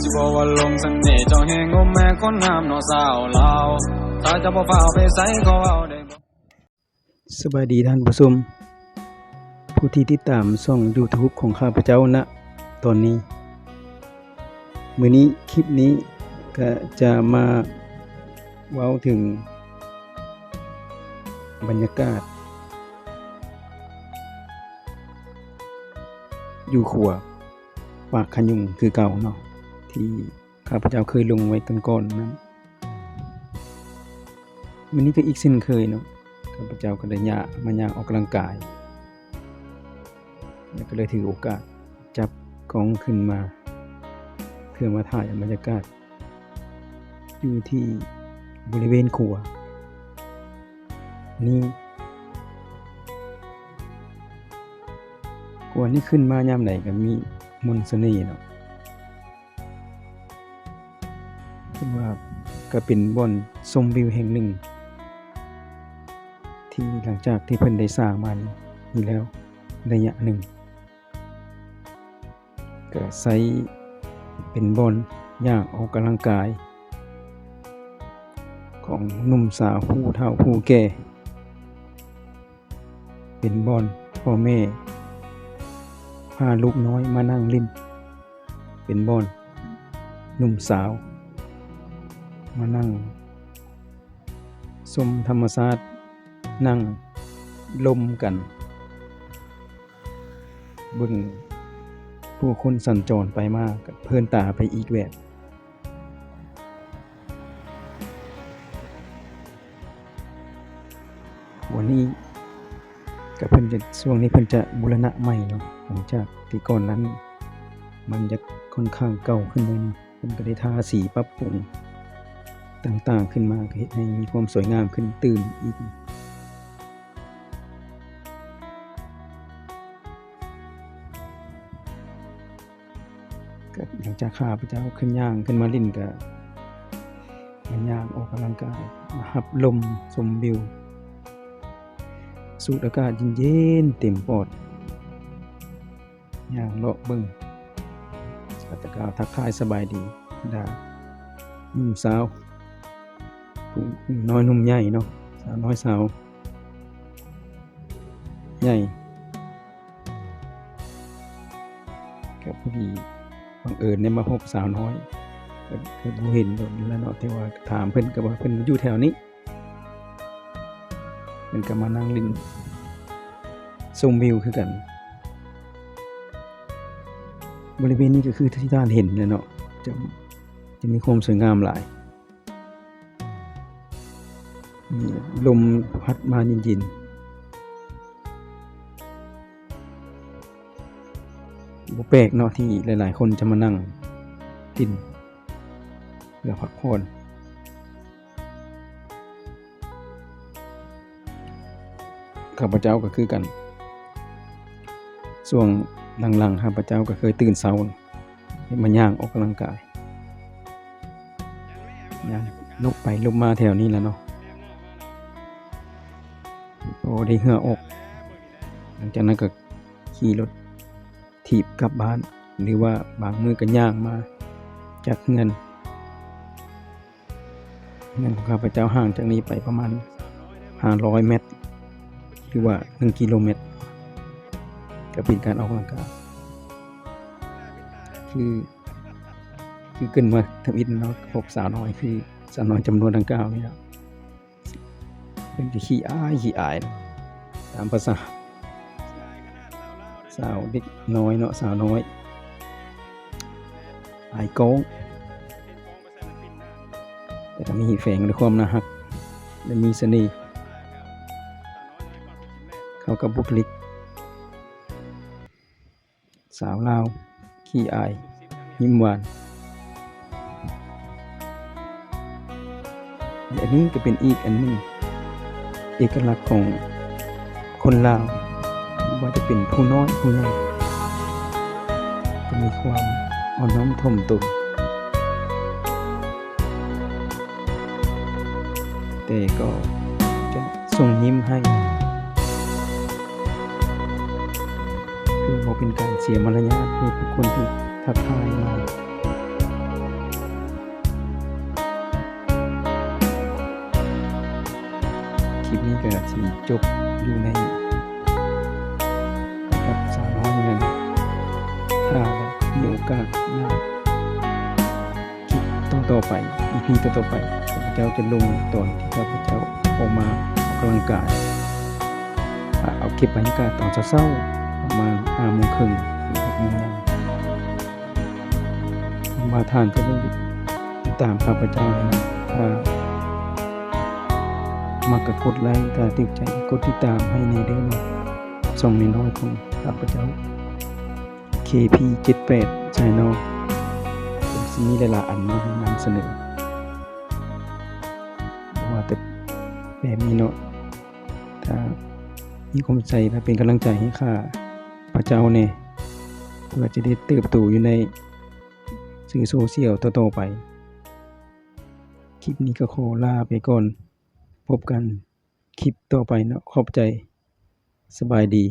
ຊິບໍ່ວ່າຫຼົງສະເໜ່ເຈົ້າແຮງ ໂອ້ແມ່ຄົນງາມເນາະສາວລາວ ຖ້າເຈົ້າບໍ່ຟ້າວໄປໃສ ຂໍເວົ້າໄດ້ບໍ່? ສະບາຍດີທ່ານຜູ້ຊົມ ຜູ້ທີ່ຕິດຕາມຊ່ອງຢູທູບຂອງຂ້າພະເຈົ້ານະຕອນນີ້. ມື້ນີ້ ຄລິບນີ້ກະຈະມາເວົ້າເຖິງບັນຍາກາດຢູ່ຂົວປາກຂະຍຸງຄືເກົ່າເນາະ ທີ່ ຂ້າພະເຈົ້າເຄີຍລົງໄວ້ກ່ອນໆນັ້ນ. ມື້ນີ້ກໍອີກເຊັ່ນເຄີຍເນາະ ຂ້າພະເຈົ້າກໍໄດ້ຍ່າງ ມາຍ່າງອອກກຳລັງກາຍ ແລ້ວກໍເລີຍຖືໂອກາດຈັບກ້ອງຂຶ້ນມາ ເພື່ອມາຖ່າຍເອົາບັນຍາກາດຢູ່ທີ່ບໍລິເວນຂົວນີ້. ຂົວນີ້ຂຶ້ນມາຍາມໃດກໍມີມົນສະເໜ່ເນາະ. ເພິ່ນວ່າກໍເປັນບ່ອນຊົມວິວແຫ່ງໜຶ່ງ ທີ່ຫຼັງຈາກທີ່ເພິ່ນໄດ້ສ້າງມານີ້ແລ້ວໄລຍະໜຶ່ງ ກໍໃຊ້ເປັນບ່ອນຍ່າງອອກກຳລັງກາຍຂອງໜຸ່ມສາວ ຜູ້ເຖົ້າຜູ້ແກ່. ເປັນບ່ອນພໍ່ແມ່ພາລູກນ້ອຍມານັ່ງຫຼິ້ນ, ເປັນບ່ອນໜຸ່ມສາວມານັ່ງຊົມທຳມະຊາດ, ນັ່ງລົມກັນ, ເບິ່ງຜູ້ຄົນສັນຈອນໄປມາກໍເພີນຕາໄປອີກແບບ. ວັນນີ້ກໍເພິ່ນຈະ ຊ່ວງນີ້ເພິ່ນຈະບູລະນະໃໝ່ເນາະ, ຫຼັງຈາກທີ່ກ່ອນນັ້ນມັນຈະຄ່ອນຂ້າງເກົ່າຂຶ້ນໜ້ອຍໜຶ່ງ, ເພິ່ນກໍໄດ້ທາສີປັບປຸງຕ່າງໆຂຶ້ນມາ ກໍເຮັດໃຫ້ມີຄວາມສວຍງາມຂຶ້ນຕື່ມອີກ. ກໍຫຼັງຈາກຂ້າພະເຈົ້າຂຶ້ນຍ່າງຂຶ້ນມາຫຼິ້ນ ກໍມາຍ່າງອອກກຳລັງກາຍ, ມາຮັບລົມຊົມວິວ, ສູດອາກາດເຢັນໆເຕັມປອດ, ຍ່າງເລາະເບິ່ງ, ກໍຕະກ່າວທັກທາຍສະບາຍດີບັນດາໜຸ່ມສາວ, ຜູ້ໜຸ່ມນ້ອຍໜຸ່ມໃຫຍ່ເນາະ, ສາວນ້ອຍສາວໃຫຍ່. ກໍພໍດີບັງເອີນໄດ້ມາພົບສາວນ້ອຍ, ກໍຄືບໍ່ເຫັນດົນແລ້ວເນາະ, ແຕ່ວ່າຖາມເພິ່ນກໍວ່າເພິ່ນຢູ່ແຖວນີ້, ເພິ່ນກໍມານັ່ງຫຼິ້ນຊົມວິວຄືກັນ. ບໍລິເວນນີ້ກໍຄືທີ່ທ່ານເຫັນແຫຼະເນາະ, ຈະ ຈະມີຄວາມສວຍງາມຫຼາຍ. ມີລົມພັດມາເຢັນໆ. ບໍ່ແປກເນາະ ທີ່ຫຼາຍໆຄົນຈະມານັ່ງຫຼິ້ນເພື່ອພັກຜ່ອນ. ຂ້າພະເຈົ້າກໍຄືກັນ, ຊ່ວງຫຼັງໆ ຂ້າພະເຈົ້າກໍເຄີຍຕື່ນເຊົ້າ ເຮັດມາຍ່າງອອກກຳລັງກາຍ, ຍ່າງຫຼົບໄປຫຼົບມາແຖວນີ້ລະເນາະ, ພໍໄດ້ເຫື່ອອອກ. ຫຼັງຈາກນັ້ນກໍຂີ່ລົດຖີບກັບບ້ານ ຫຼືວ່າບາງມື້ກໍຍ່າງມາຈາກເຮືອນ. ເຮືອນຂອງຂ້າພະເຈົ້າຫ່າງຈາກນີ້ໄປປະມານຫ້າຮ້ອຍແມັດ ຫຼືວ່າໜຶ່ງກິໂລແມັດ, ກໍເປັນການອອກກຳລັງກາຍ ຄື ຄືເກີ່ນມາທຳອິດເນາະ, ພວກສາວນ້ອຍ ຄືສາວນ້ອຍຈຳນວນດັ່ງກ່າວນີ້ລະ ເພິ່ນຈະຂີ້ອາຍ ຂີ້ອາຍ ຕາມພາສາສາວເດັກນ້ອຍເນາະ, ສາວນ້ອຍອາຍກ້ອງ. ແຕ່ກໍມີແຝງດ້ວຍຄວາມໜ້າຮັກ ແລະ ມີສະເໜ່ ເຂົ້າກັບບຸກຄະລິກສາວລາວຂີ້ອາຍ ຍິ້ມຫວານ. ແລະ ອັນນີ້ກໍເປັນອີກອັນໜຶ່ງ ເອກະລັກຂອງຄົນລາວ, ບໍ່ວ່າຈະເປັນຜູ້ນ້ອຍຜູ້ໃຫຍ່ ຈະມີຄວາມອ່ອນນ້ອມຖ່ອມຕົນ, ແຕ່ກໍຈະສົ່ງຍິ້ມໃຫ້ ເພື່ອບໍ່ເປັນການເສຍມາລະຍາດໃຫ້ຜູ້ຄົນທີ່ທັກທາຍມາ. ຄລິບນີ້ກໍຊິຈົບຢູ່ໃນລະດັບສາມຮ້ອຍເທົ່ານັ້ນ. ຖ້າມີໂອກາດໜ້າ ຄລິບຕໍ່ໆໄປ ອີພີຕໍ່ໆໄປ ຂ້າພະເຈົ້າຈະລົງຕອນທີ່ຂ້າພະເຈົ້າອອກມາອອກກຳລັງກາຍ. ອາ ເອົາເກັບບັນຍາກາດຕອນເຊົ້າໆ ປະມານຫ້າໂມງເຄິ່ງ ຫຼື ຫົກໂມງຍາມ. ຫວັງວ່າທ່ານຈະໄດ້ຕິດຕາມຂ້າພະເຈົ້າ. ຖ້າມັກກໍກົດໄລ, ຖ້າຖືກໃຈກໍກົດຕິດຕາມໃຫ້ແດ່ເດີເນາະ. ຊ່ອງນ້ອຍໆຂອງຂ້າພະເຈົ້າ ເຄພີເຈັດແປດ Channel ເຊິ່ງມີຫຼາຍໆອັນມານຳສະເໜີ ບໍ່ວ່າແຕ່ແບບນີ້ເນາະ. ຖ້າມີຄວາມໃຈ ຖ້າເປັນກຳລັງໃຈໃຫ້ຂ້າພະເຈົ້າແດ່ ເພື່ອຈະໄດ້ເຕີບໂຕຢູ່ໃນສື່ໂຊຊຽວຕໍ່ໆໄປ. ຄລິບນີ້ກໍຂໍລາໄປກ່ອນ. ພົບກັນຄລິບຕໍ່ໄປເນາະ. ຂອບໃຈ. ສະບາຍດີ.